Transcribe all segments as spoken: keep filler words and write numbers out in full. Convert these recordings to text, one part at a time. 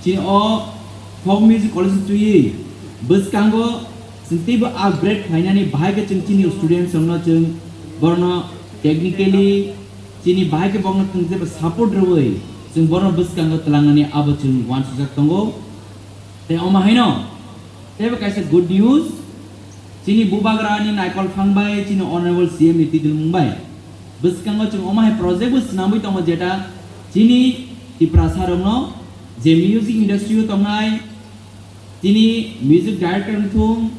Chini o folk music college twiwi bwskango chwng teibo upgrade khlainani bahai khe chwng chini students rokno chwng borno technically chini bahai khe bokno thwng jeba support rwui chwng borno bwskango twlangnani abo chwng uansukjak tongo. Tei omo haino teibo kaisa good news, chini bubagrani naikol phang bai chini honorable C M ni title mung bai bwskango chwng omo hai project bo swnamwi tongo, jeta chini Tiprasa rokno je music industry o tongnai, chini music director wngthung,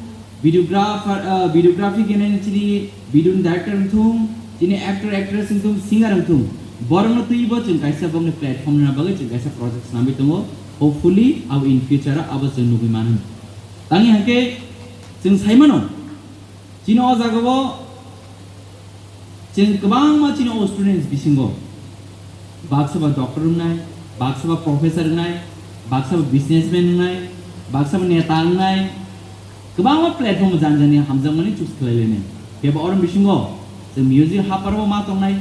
videographer, ah, videography khe nai chini video director wngthung, chini actor actress wngthung, singer wngthung, borokno twibo chwng kaisa bokni platform rwna bagwi chwng kaisa project swnamwi tongo. Hopefully abo in future o abo chwng nugwi mano. Tangwi hwnkhe chwng sai mano, chini o jagao chwng kwbangma chini o students bisingo baksa ba doctor wngnai, baksa ba professor wngnai, baksa ba businessman wngnai, baksa ba neta wngnai, kwbangma platform jani jani hamjakmani choose khlai lainai. Kebo oro bisingo chwng music haparo ma tongnai.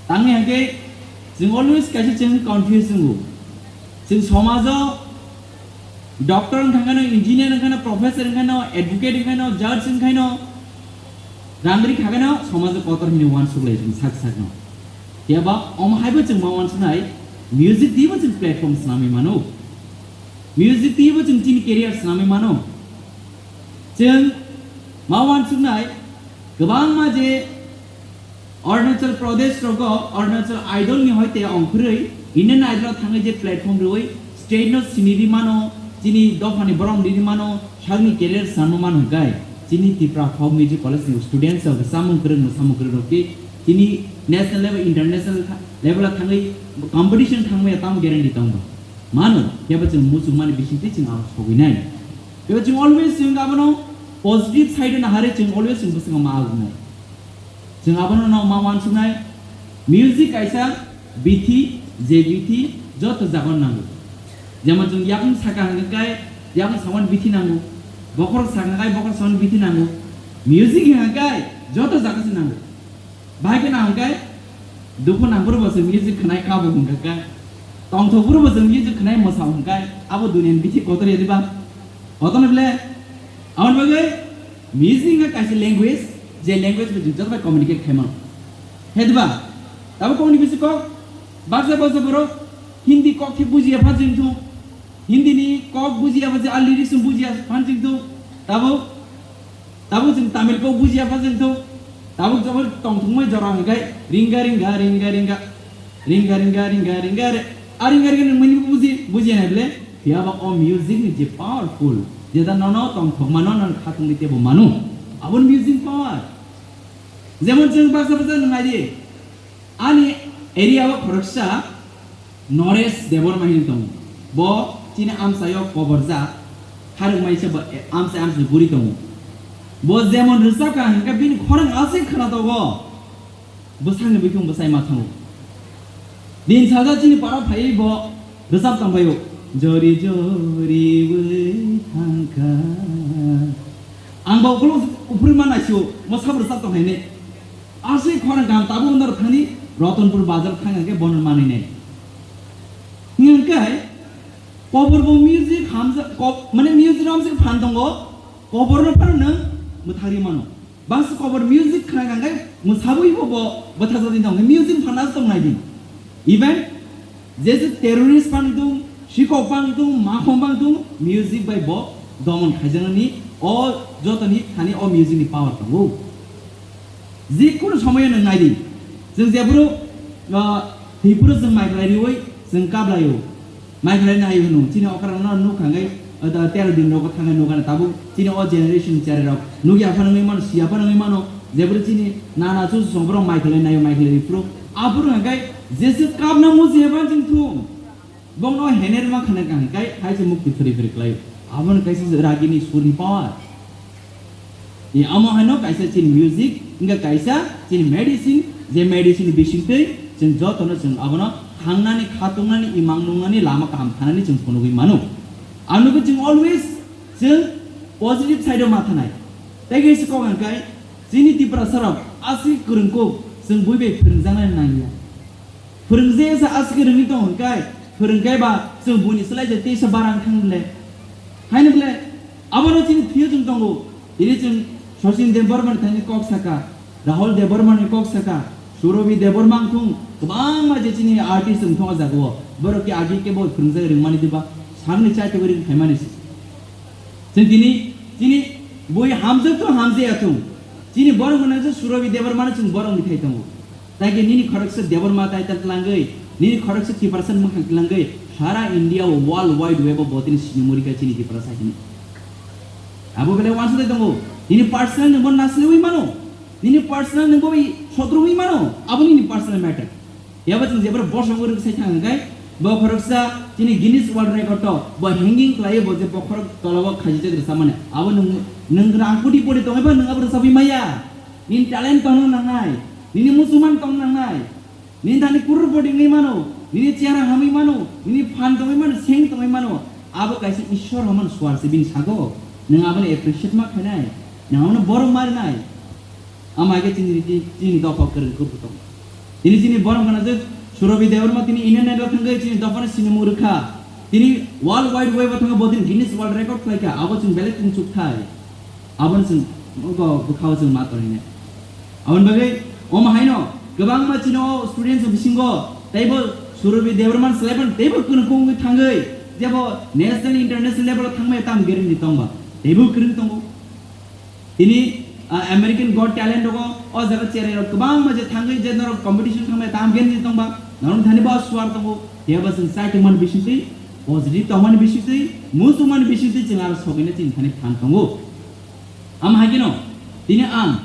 Tangwi hwnkhe chwng always kaisa chwng confuse wngo. Chwng somajo doctor wngkha no, engineer wngkha no, professor wngkha no, advocate wngkha no, judge wngkha no, rangri kha no, somajo kotor hini uansuk lai chwng sak sak no. Phiya ba omo hai bo chwng ma uansuknai, music twibo chwng platform swnamwi mano. Music twibo chwng chini career swnamwi mano. Chwng ma uansuknai kwbangma je Arunachal Pradesh rogo Arunachal Idol ni hoite ongkhorwi Indian Idol o thangwi je platform rwui state no sini ri mano, chini dophani borok ri mano, sakni career sanma mano hwnkhe chini Tipra Folk Music College ni students rok samung kwrwng, samung kwrwng rok khe chini national level, international level o thangwi competition thangmaya tamo guarantee tongo. Mano, kebo chwng muchungmani bisingtwi chwng abo sogwinai. Kebo chwng always chwng abono positive side o naharwi chwng always chwng bwskango ma agunai. Chwng abono no ma uansuknai, music kaisa bithi, je bithi joto jagon nango. Jemon chwng yakung saka hwnkhe kai yakung sawan bithi nango, bokhorok saka kai bokhorok sawan bithi nango, music hwnkhe kai joto jaga se nango. Bahai khe na hwnkhe dukhu nangphuru bo chwng music khwnai kabo hwnkhe kai, tongthokphuru bo chwng music khwnai mwsa hwnkhe abo duniani bithi kotor ya diba? Kotor no bile? Aboni bagwi music wngkha kaisa language, je language bai chwng joto bai communicate khai mano. He diba? Tabuk kokni bisi kok, baksa baksa borok Hindi kok khe bujiya pha chwng thung. Hindi ni kok bujiya pha je a lyrics no bujiya pha chwng thung. Tabuk, tabuk chwng Tamil kok bujiya pha chwng thung. Tabuk jobor tongthokmai jora hwnkhe ringa ringa ringa ringa, ringa ringa ringa ringa re. A ringa ringa nwng mani buji, bujiya nai bile? Phiya ba o music ni je powerful, jeta nono tongthokma, nono khatungwi tebo mano, aboni music power. Jemon chwng baksa baksa nwng nai di, ani area o khoroksa Noresh Debbarma hinwi tongo. Bo chini amchaio koborjak, kharwk maisa bo amchai amchai buri tongo. Bo jemon rwchapkha hwnkhe bini khorang aswk khwnatok o. Bwsakni bikung bwsai ma thango. Din salsa chini para phaiwi bo rwchap tongbaio. Jori jori wi thangkha. Ang bo ukulung uphuri ma naisio, mo sabo rwchap tonghaine. Aswk khorang kaham tabuk wngna rw thani Ratanpur bazar thang hwnkhe bono manwi nai. Hwnkhe kobor bo music hamjak, ko-, mane music hamjak phan tongo, kobor no phano nwng mwthari mano. Bangsa kobor music khna kangkhe mwsabwi bo bo bwthajakni tong khe music phano tong nai di. Even jese terrorist phano tong, sikok phano tong, makhom phano tong, music bai bo domon khaijaknani o jotoni thani o music ni power tongo. Jikunu somoyo nwng nai di, chwng jephuru, ah, thwipuru chwng mai khlai riwi chwng kap laio. Mai khlai nai hwno, chini okra no nuk khangai, ah, da tero din rogo thangai nuk ana tabuk chini o generation chari rok nuk ya phano wngwi mano, siya phano wngwi mano, jephuru chini nana chu song borok mai khlai naio, mai khlai riphuru aphuru hwnkhe jese kap na muji ya ban chwng thung. Bongno hener ma khana kang kai hai se mukti phuri phuri khlai. Aboni kaisa se ragini surni power. Ni amo hano kaisa chini music, inga kaisa chini medicine, je medicine bising twi chwng jotono chwng abono hangnani, khatungnani, imang nungnani lama kaham thanani chwng phunugwi mano. Anugo chwng always chwng positive side o ma thanai. Tei kaisa kok hwn kai chini Tiprasa rok aswk kwrwngkuk chwng bui bai phwrwngjaknani nangya. Phwrwngje sa aswk rwngwi tong hwn kai, phwrwng kai ba Chwng buini slai je teisa barang thang le. Haino bole, abono chini thwiyo chwng tongo. Tini chwng Sachin Debbarma ni thani kok saka, Rahul Debbarma ni kok saka, Surabhi Debbarma wngthung, kwbangma je chini artist wngthung o jaga o. Borok ki agi kebo phwrwngjak rwngmani diba, sakni chaitugwi ring phaimani se. Chwng tini, chini bui hamjak thung hamjaya thung. Chini borok gwnang je Surabhi Debbarma no chwng borok ni thai tongo. Tei khe nini khoroksa Debbarma title tlangwi, nini khoroksa Tiprasa ni mwkhang tlangwi, sara India o world wide web o bo tini sinimuri kha chini Tiprasa hini. Abo belai uansuk tei tongo. Nini personal nwng bo nasliwi mano. Nini personal nwng bo bai sotro wi mano. Abo nini personal matter. Yabo chwng jebra bosong uri sai thang khe, bo khoroksa chini Guinness World Record o bo hanging khlaiwi bo je bokhorok tola o khajijak rwchapmani. Abo nwng, nwng rang koti pori tongwi ba nwng abo rwchapwi maya. Nini talent tongna nangnai, nini musuman tongna nangnai, nini thani kurur body wngwi mano, nini chehara hamwi mano, nini phan tongwi mano, seng tongwi mano, abo kaisa Ishwar homan swar se bini sago, nwng abono appreciate ma khainai, nwng abono borom ma rinai, ama khe chini, chini, chini dopha kwrwng kurbu tong. Tini chini borom gana je Surabhi Debbarma tini Indian Idol thangwi chini dophano sinimung rwkha, tini world wide web o thangwi bo tini Guinness World Record khlaikha, abo chwng belai tongchuk thai. Aboni chwng bo bwkhao chwng ma tonwi nai. Aboni bagwi omo haino kwbangma chini o students ni bisingo teibo Surabhi Debbarma ni slai phano teibo kwrwngkung wngwi thangwi jebo national international level o thangmaya tamo guarantee tongba teibo kwrwng tongo. Tini, ah, American Got Talent rogo o jaga cherai rok kwbangma je thangwi je norok competition thangmaya tamo guarantee tongba norok thani bo swar tongo. Teibo chwng chaitung mani bisingtwi positive tongmani bisingtwi muchung mani bisingtwi chwng aro sogwino chini thani phan tongo. Amo hai kheno, tini ang,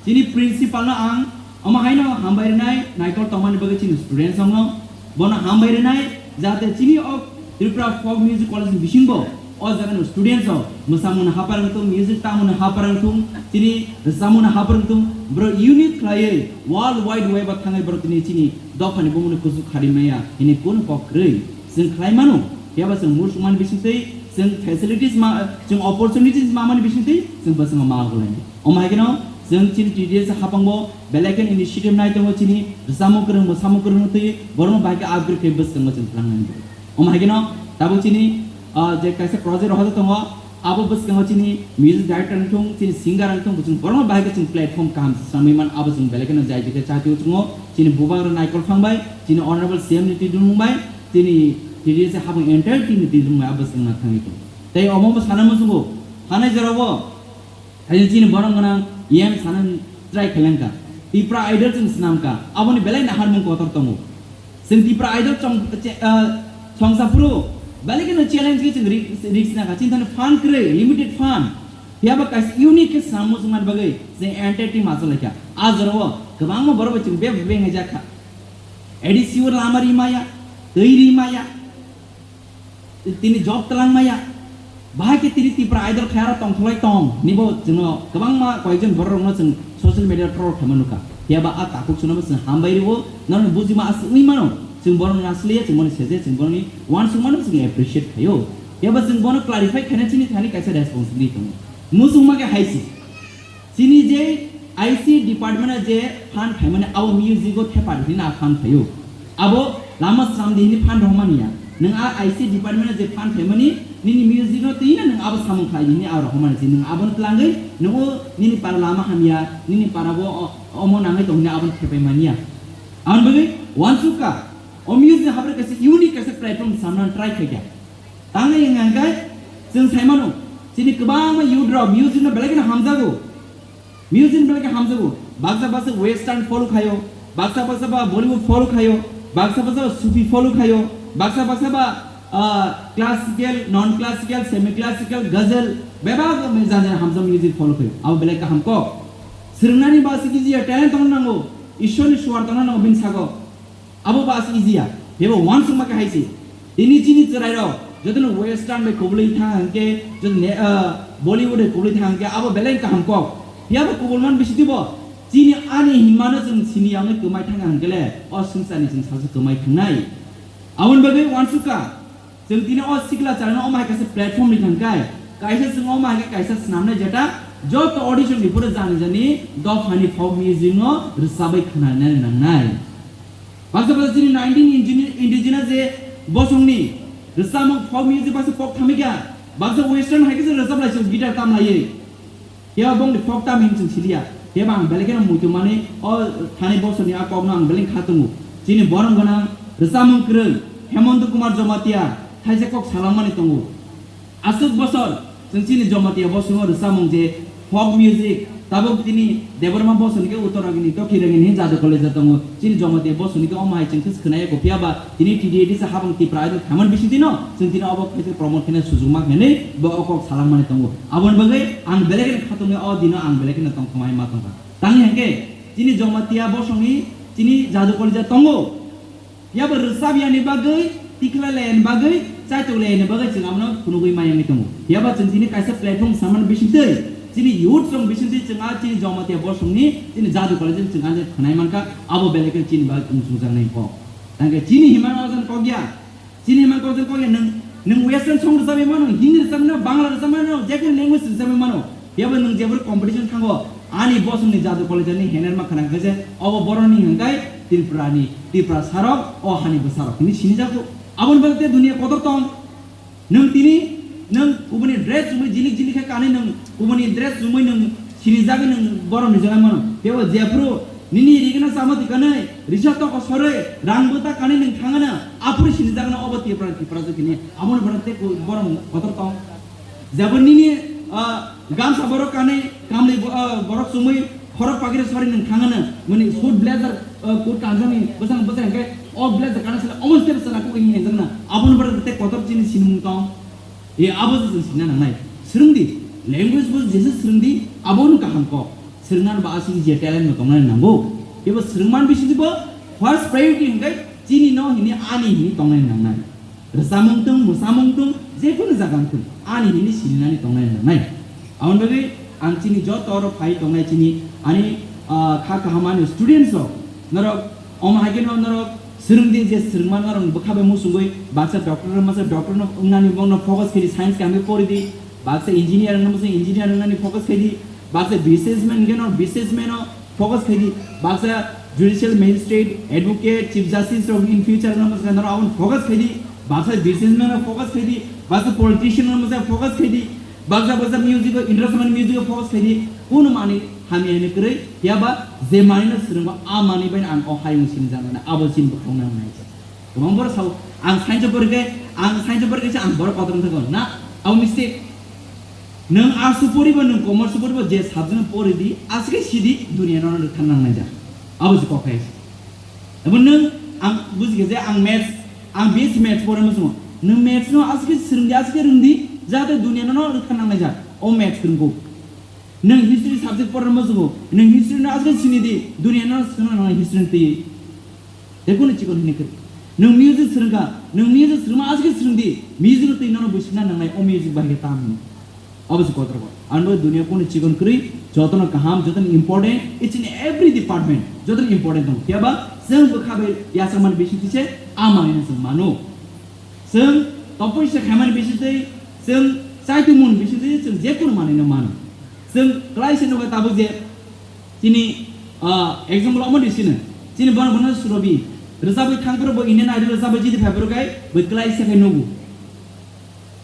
chini principal no ang, omo haino hambai rwnai, naikol tongmani bagwi chini students rokno, bono hambai rwnai, jahate chini o Tripura Folk Music College ni bisingo, o jaga ni students rok, mwsamung no hapar wngthung, music tamo no hapar wngthung, chini rwchapmung no hapar wngthung, bro unique khlaiwi world wide web o thangwi bro tini chini dophani bumungni kuchuk khari maya, hini kunu kok kwrwi. Chwng khlai mano, phiya ba chwng muchung mani bisingtwi, chwng facilities ma, chwng opportunities ma mani bisingtwi, chwng bwskango ma ugulai. Omo hai kheno, chwng chini T D S hapang bo, belai kheno initiative nai tongo chini, rwchapmung kwrwng, mwsamung kwrwng no twi, borokno bahai khe upgrade khe bwskango chwng twlang nani. Omo hai kheno, tabuk chini, ah, je kaisa project rohorjak tongo, abo bwskango chini music director wngthung, chini singer wngthung, bo chwng borokno bahai khe chwng platform kaham swnamwi man, abo chwng belai kheno jai jai khe chati o chwngo, chini bubagra naikol phang bai, chini honorable C M ni twi dulmung bai, chini T D S hapang entire team ni twi dulmung bai, abo chwng na thangwi tongo. Tei omo bo sana muchungo, hanai jora o, hai chini borok gwnang yam sana try khailangkha, Tipra Idol chwng swnamkha, aboni belai naharmung kotor tongo. Chwng Tipra Idol chong-, che-, ah, chongsa phuru belai kheno challenge khe chwng ri-, risk nangkha. Chini thani fund kwrwi, limited fund. Phiya ba kaisa unique khe swnamung chwng mani bagwi chwng entire team achuk laikha. A jora o kwbangma borok bai chwng bebak bebak wngwi jak kha. A D C o lama ri maya, twi ri maya, tini job twlang maya. Bahai khe tini Tipra Idol khai aro tongtholai tong. Nibo chwngno kwbangma koyekjon borok rokno chwng social media troll khaima nukha. Phiya ba a takhuk chwngno bo chwng hambai rwo, norokni bujima aswk wngwi mano. Chwng borokno nasliya, chwng bono seje, chwng borokni uansukmano chwng appreciate khaio. Phiya ba chwng bono clarify khaina chini thani kaisa responsibility tongo. Muchungma khe hai se. Chini je I C department o je fund phaimani abo music o thepa di hini a fund phaio. Abo lama sram di hini fund rohmani ya. Nwng a I C department o je fund phaimani nini music no twi na nwng abo samung khlai di hini a rohmani se nwng abono twlangwi nwng o nini para lama hamya nini para bo o-, omo nangwi tong hini abono thepai mani ya. Aboni bagwi uansuk kha o music habre kaisa unique kaisa platform samna try khaikha. Tangwi wngkha hwnkhe chwng saimano, chini kwbangma youth rok music no belai kheno hamjago. Music no belai khe hamjago. Baksa baksa western follow khaio, baksa baksa ba Bollywood follow khaio, baksa baksa ba Sufi follow khaio, baksa baksa ba, ah, classical, non classical, semi classical, ghazal, bebak jani jani hamjak music follow khaio. Abo belai kaham kok. Swrwngnani ba aswk easy ya, talent tongna nango, Ishwar ni suar tongna nango bini sago. Abo ba aswk easy ya. Bebo uansukma khe hai se. Tini chini chwrai rok jotono western bai kubulwi thang hwnkhe, joto ne, ah, Bollywood bai kubulwi thang hwnkhe, abo belai kaham kok. Phiya bo kubul man bisi dibo. Chini ani hinmano chwng sini yangwi kwmai thang hwnkhe le, o swngcharni chwng salsa kwmai thangnai. Aboni bagwi uansukha. Chwng tini o sikla charano omo hai kaisa platform ni thangkai, kaisa chwng omo hai khe kaisa swnamnai jeta joto audition ni phuru jani jani dophani folk music no rwchabwi khwnanani nangnai. Baksa baksa chini nineteen indigenous je bosongni Rwchapmung folk music baksa pok thamikha, baksa western hai khe se rwchap lai se guitar tam laiwi. Phiya bongni folk tam hin chwng siliya. Phiya ba ang belai kheno muitu mani o thani bosorni a kokno ang belai kha tongo. Chini borom gwnang rwchapmung kwrwng Hemanta Kumar Jamatia thaisa kok salangmani tongo. Aswk bosor chwng chini Jamatia bosongo rwchapmung je folk music, tabuk tini Debbarma bosoni khe Uttaragini, Tokhiragini hin jadu college tongo. Chini Jamatia bosoni khe omo hai chwng khe khwnaya ko, phiya ba tini T D A D se habang Tipra Idol khaimani bisingtwi no chwng tini obo khe promote khaina sujuk ma khainwi bo o kok salangmani tongo. Aboni bagwi ang belai kheno khatungwi o dino ang belai kheno tongthokmani ma tongkha. Tangwi hwnkhe chini Jamatia bosongni chini jadu college tongo. Phiya bo rwchap yani bagwi, tikhlai lai yani bagwi, chaitok lai yani bagwi chwng abono phunugwi ma yangwi tongo. Phiya ba chwng chini kaisa platform samani bisingtwi, chini youth rok bisingtwi chwng a chini Jamatia bosongni chini jadu college chwng a khwnai mankha, abo belai khe chini bagwi wngchukjaknai kok. Tangkhe chini himano ojan kok ya. Chini himano kok ojan kok ya, nwng, nwng western song rwchapwi mano, Hindi rwchapwi mano, Bangla rwchapwi mano, jekunu language rwchapwi mano. Phiya bo nwng jeboro competition thango, ani bosongni jadu college ni hener ma khwnang khe se, obo boroni hwnkhe Tripura ni, Tripura sarok, o hani bwsarok hinwi sinijago. Aboni bagwi te duniya kotor tong. Nwng tini, nwng kubuni dress chumui jilik jilik khe kanwi nwng kubuni dress chumui nwng sinijagwi nwng borok ni jagwi mano. Phiya bo jephuru nini rigna chama twi kanwi, risa toko sorwi, rang bwta kanwi nwng thangana, aphuru sinijagna obo Tripura, Tripura se kini. Aboni bagwi te ku-, borok kotor tong. Jabo nini, ah, gamsa borok kanwi, kamli bo-, ah, borok chumui, khorok pagiri sori nwng thangana, mani suit blazer, ah, coat kanjani, bwsang, bwsang khe, o blazer kana sala, omo step sana kok hinwi hinjakna, aboni bagwi te kotor chini sinimung tong. E, abo se chwng sina nangnai. Swrwngdi, language bo jesa swrwngdi, abono kaham kok. Swrwngnan ba aswk je talent no tongnani nango. Ebo swrwngman bisingtwi bo first priority hwnkhe chini no hini ani hini tongnani nangnai. Rwchapmung tong, mwsamung tong, jekunu jaga wng thung, ani hini sininani tongnai nangnai. Aboni bagwi ang chini joto oro phai tongnai chini ani, ah, kha kaham ani students rok, norok omo hai kheno norok swrwngdi je swrwngma norok bwkha bai muchungwi baksa doctor no masa doctor no wngnani bongno focus khaidi science kaham khe poridi, baksa engineer wngna masa engineer wngnani focus khaidi, baksa businessman wngkheno businessman o focus khaidi, baksa judicial magistrate, advocate, chief justice rok in future no masa norok aboni focus khaidi, baksa businessman o focus khaidi, baksa politician no masa focus khaidi, baksa baksa music o interest man music o focus khaidi, kunu mani hamya hini kwrwi, phiya ba je mani no swrwngma a mani bai ang o hayung sini jana abo sini bwkhang nang nai. Kwbang borok sao, ang science o porikhe, ang science o porikhe se ang borok kotor wngkha na, abo mistake. Nwng arts o poriba, nwng commerce o poriba, je subject no poridi, aswk khe sidi, duniya no rwkha nang nai jak. Abo se kok hai se. Abo nwng, ang bujikhe je ang maths, ang B S C maths porima chwng. Nwng maths no aswk khe swrwngdi, aswk khe rwngdi, jate duniya no rwkha nang nai jak. O maths kwrwngkuk. Nwng history subject porna muchungo, nwng history no aswk sinidi, duniya no swngna nangnai history ni twi. Tei kunu chikon hini kwrwi. Nwng music swrwngkha, nwng music swrwngma aswk swrwngdi, music no twi nono buisingna nangnai, o music bai khe tam hino. Abo se kotor ko. Ano duniya kunu chikon kwrwi, jotono kaham, jotono important, each and every department, jotono important tongo. Phiya ba, chwng bwkha bai yachakmani bising khe se, a manwi no chwng mano. Chwng topoi se khaimani bisingtwi, chwng chaitungmung bisingtwi, chwng jekunu manwino mano. Chwng klai se nukha tabuk je, chini, ah, example omo di sino. Chini bono bono Surobi. Rwchabwi thangphuru bo Indian Idol rwchabwi jiti phaiphuru khai, bo klai se khai nugo.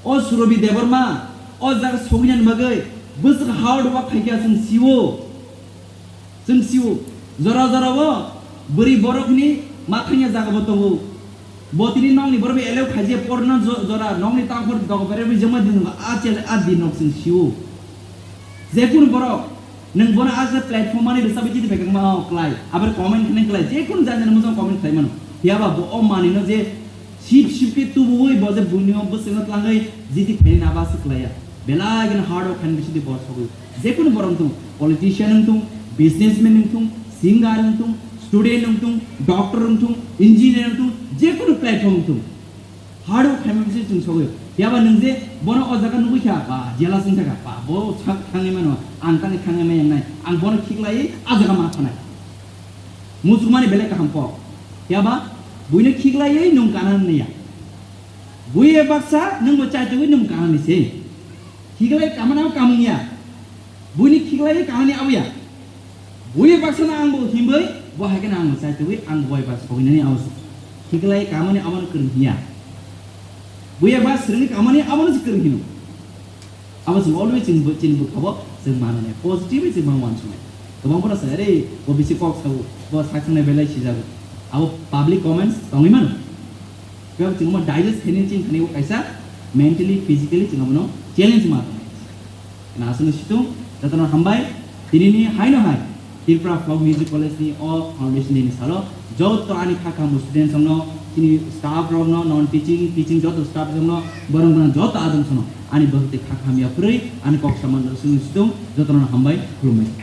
O Surobi Debbarma, o jaga sogwinani bagwi, bwswk hard work khaikha chwng sio. Chwng sio, jora jora o bwrwi borokni ma thangya jaga bo tongo. Bo tini nokni borok bai allow khaijak porno jo-, jora nokni tangkhor dogo berwi joma din a chel a din nok chwng sio. Jekunu borok nwng bono aswk platform ani rwchabwi chini phaikha ma o klai, abar comment khainai klai, jekunu jani jani mujung comment khlai mano. Phiya ba bo o manwino je sip sip khe tubuwi bo je buini o bwswkno tlangwi jiti phainai naba aswk klaiya. Belai gana hard work khainai bisingtwi bo sogwi. Jekunu borok wngthung, politician wngthung, businessman wngthung, singer wngthung, student wngthung, doctor wngthung, engineer wngthung, jekunu platform wngthung. Hard work khaima bisingtwi chwng sogwi. Phiya ba nwng je bono o jaga nugwi kha, ba jealous wngkha kha, ba bo sak thangwi mano, ang tangwi thangwi ma yangnai, ang bono khiklaiwi a jaga ma thanai. Muchukmani belai kaham kok. Phiya ba buino khiklaiwi nwng kana naiya. Bui bai baksa nwng bo chaitugwi nwng kanani se. Hiklai kamani abo kamung ya. Buini hiklai kamani abo ya. Bui bai baksa no ang bo himbai, bo hai kheno ang bo chaitugwi ang bo bai baksa hogwi nani abo se. Hiklai kamani abo no kwrwng hiya. Buya ba srengni kamani abono se kwrwng hino. Abo chwng always chini bwkhabo chwng mananai, positive chwng mang uansuknai. Kwbang borok sai, "Are, bo bisi kok sao, bo sak sangnai belai sijago." Abo public comments tongwi mano. Kebo chwng omo digest khainani chini thani o kaisa mentally, physically chwng abono challenge ma tongnai. Na aswkno situng, jotono hambai, tinini haino hai Tripura Folk Music College ni o foundation day ni salo joto ani kha kaham students rokno, chini staff rokno, non teaching, teaching joto staff rokno, borok borok joto adamsono ani bwkhak tei kha kaham yaphurwi ani kok samano aswkno situng, jotono hambai, khulumbai.